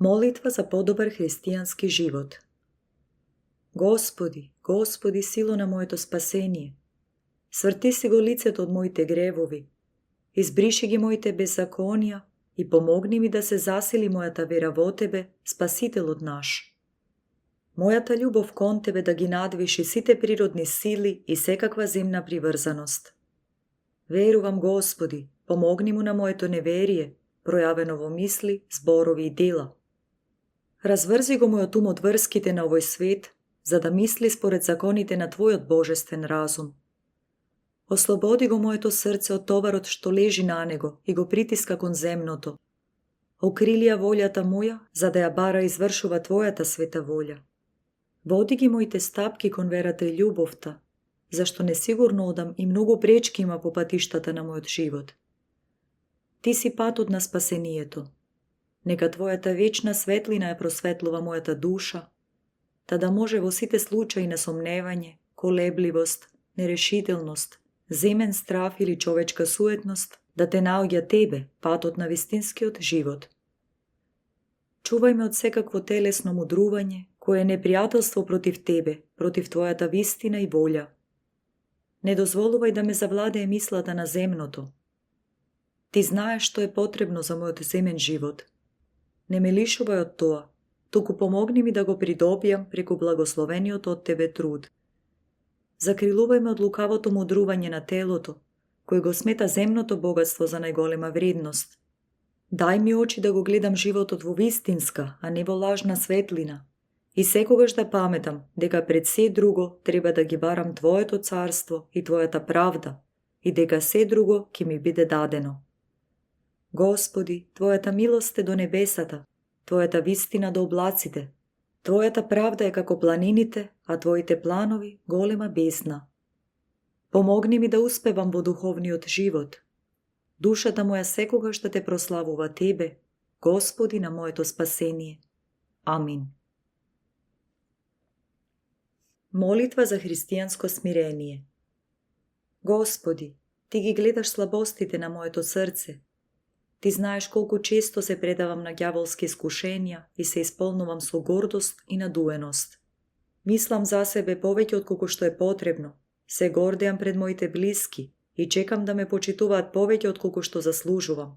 Molitva za podobar hristijanski život. Gospodi, Gospodi, silo na moето спасение. Сврти си го лицето од моите гревови. Избриши ги моите беззаконија и помогни ми да се засили мојата вера во Тебе, Спасителот наш. Мојата љубов кон Тебе да ги надвиши сите природни сили и секаква земна приврзаност. Верувам, Господи, помогни му на моето неверие, пројавено во мисли, зборови и дела. Разврзи го мојот ум од врските на овој свет, за да мисли според законите на Твојот божествен разум. Ослободи го моето срце од товарот што лежи на него и го притиска кон земното. Окрили ја волјата моја, за да ја бара извршува Твојата света волја. Води ги моите стапки кон верата и љубовта, зашто несигурно одам и многу пречки има по патиштата на мојот живот. Ти си патот на спасението. Нека Твојата вечна светлина ја просветлува мојата душа, та да може во сите случаи на сомневање, колебливост, нерешителност, земен страф или човечка суетност, да те наоѓа Тебе, патот на вистинскиот живот. Чувај ме од секакво телесно мудрување, кое е непријателство против Тебе, против Твојата вистина и волја. Не дозволувај да ме завладее мислата на земното. Ти знаеш што е потребно за мојот земен живот. Не ме лишувај од тоа, туку помогни ми да го придобијам преку благословениот од Тебе труд. Закрилувај ме од лукавото мудрување на телото, кој го смета земното богатство за најголема вредност. Дај ми очи да го гледам животот во вистинска, а не во лажна светлина, и секогаш да паметам дека пред се друго треба да ги барам Твоето царство и Твојата правда, и дека се друго ќе ми биде дадено. Господи, Твојата милост е до небесата, Твојата вистина до облаците, Твојата правда е како планините, а Твоите планови голема бездна. Помогни ми да успевам во духовниот живот. Душата моја секогаш да Те прославува Тебе, Господи на моето спасение. Амин. Молитва за христијанско смирение. Господи, Ти ги гледаш слабостите на моето срце. Ти знаеш колку често се предавам на ѓаволски искушенија и се исполнувам со гордост и надуеност. Мислам за себе повеќе од колку што е потребно, се гордеам пред моите блиски и чекам да ме почитуваат повеќе од колку што заслужувам,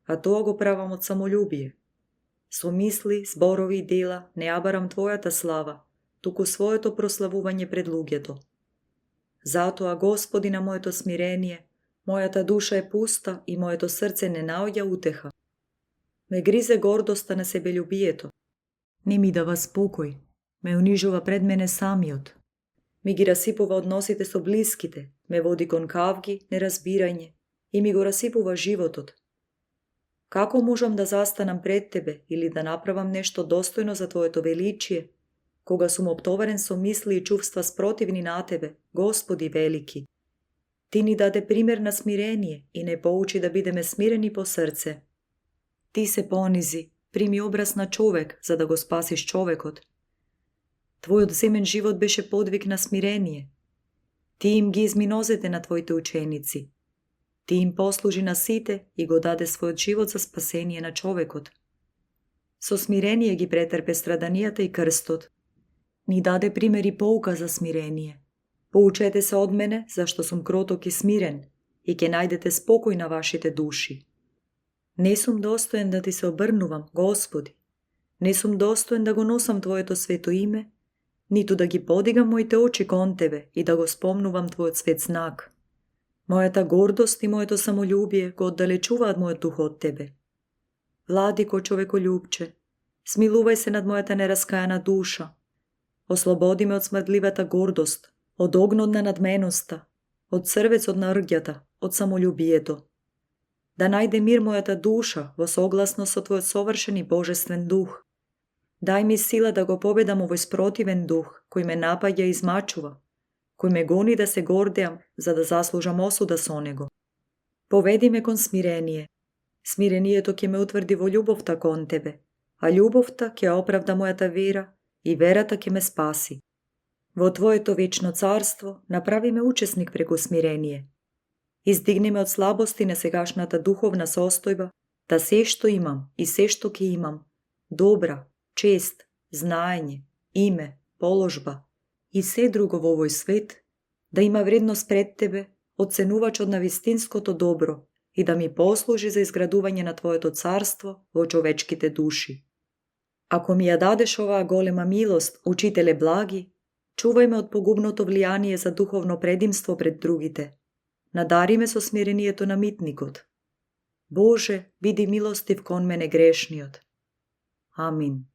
а тоа го правам од самолюбие. Со мисли, зборови и дела не ја барам Твојата слава, туку своето прославување пред луѓето. Затоа, Господи, на моето смирение, мојата душа е пуста и моето срце не наоѓа утеха. Ме гризе гордоста на себелюбието. Не ми дава спокој, ме унижува пред мене самиот. Ми ги расипува односите со блиските, ме води кон кавги, неразбирање и ми го расипува животот. Како можам да застанам пред Тебе или да направам нешто достојно за Твоето величие, кога сум оптоварен со мисли и чувства спротивни на Тебе, Господи велики? Ти ни даде пример на смирение и не поучи да бидеме смирени по срце. Ти се понизи, прими образ на човек, за да го спасиш човекот. Твојот земен живот беше подвиг на смирение. Ти им ги изми нозете на Твоите ученици. Ти им послужи на сите и го даде својот живот за спасение на човекот. Со смирение ги претрпе страданијата и крстот. Ни даде пример и поука за смирение. Поучете се од мене, зашто сум кроток и смирен, и ќе најдете спокој на вашите души. Не сум достоен да Ти се обрнувам, Господи. Не сум достоен да го носам Твоето свето име, ниту да ги подигам моите очи кон Тебе и да го спомнувам Твојот свет знак. Мојата гордост и моето самолюбие го оддалечуваат мојот дух од Тебе. Владико, човеколюбче, смилувај се над мојата нераскајана душа. Ослободи ме од смрдливата гордост, од огнот на надменоста, од црвецот на рѓата, од самолюбието. Да најде мир мојата душа во согласност со Твојот совршен и божествен дух. Дај ми сила да го победам овој спротивен дух, кој ме напаѓа и измачува, кој ме гони да се гордеам, за да заслужам осуда со него. Поведи ме кон смирение. Смирението ќе ме утврди во љубовта кон Тебе, а љубовта ќе оправда мојата вера и верата ќе ме спаси. Во Твоето вечно царство направи ме учесник преку смирение. Издигни ме од слабости на сегашната духовна состојба, да се што имам и се што ќе имам, dobra, čest, znanje, ime, položba i vse drugo v ovoj svet, da ima vrednost pred tebe, ocenuvač od navistinskoto dobro i da mi posluži za izgraduvanje na tvojeto carstvo v čovečkite duši. Ako mi ja dadeš ova golema milost, učitele blagi, čuvaj me od pogubното влияние za duhovno predimstvo pred drugite. Nadari me so smirenijeto namitnikot. Bože, bidi milostiv kon mene grešnijot. Amin.